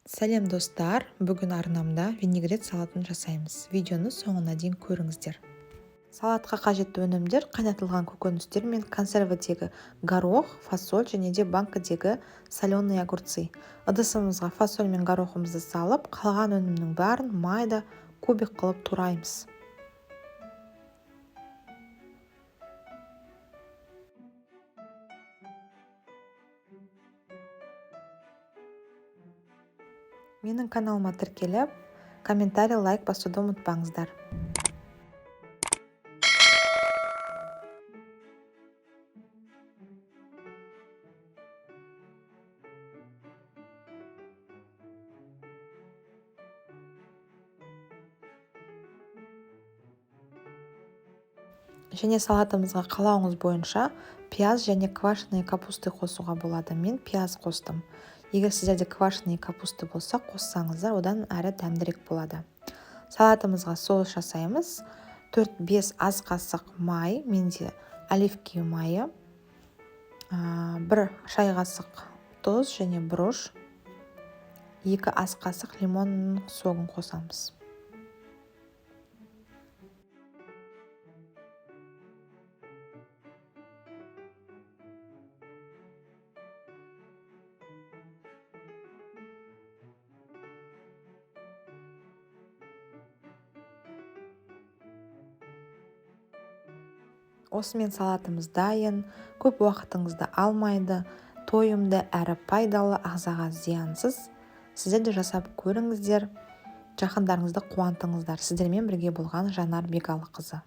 Сәлем, достар! Бүгін арнамда винегрет салатын жасаймыз. Видеоны соңына дейін көріңіздер. Салатқа қажетті өнімдер: қайнатылған көкөністер мен консервідегі горох, фасоль және де банкідегі соленые огурцы. Ыдысымызға фасоль мен горохымызды салып, қалған өнімнің бәрін майда кубик қылып тураймыз. Менің каналыма тіркеліп, комментарий, лайк басуды ұмытпаңыздар. Және салатымызға қалауыңыз бойынша пияз және квашеные капусты қосуға болады. Мен пияз қостым. Егер сіздерде квашеные капусты болса, қоссаңыздар, одан әрі дәмдірек болады. Салатымызға соус жасаймыз. 4-5 ас қасық май, менде оливки майы, 1 шай қасық тұз және бұрыш, 2 ас қасық лимонның согын қосамыз. Осымен салатымыз дайын. Көп уақытыңызды алмайды, тойымды әрі пайдалы, ағзаға зиянсыз. Сіздер де жасап көріңіздер, жақындарыңызды қуантыңыздар. Сіздермен бірге болған Жанар Бегалықызы.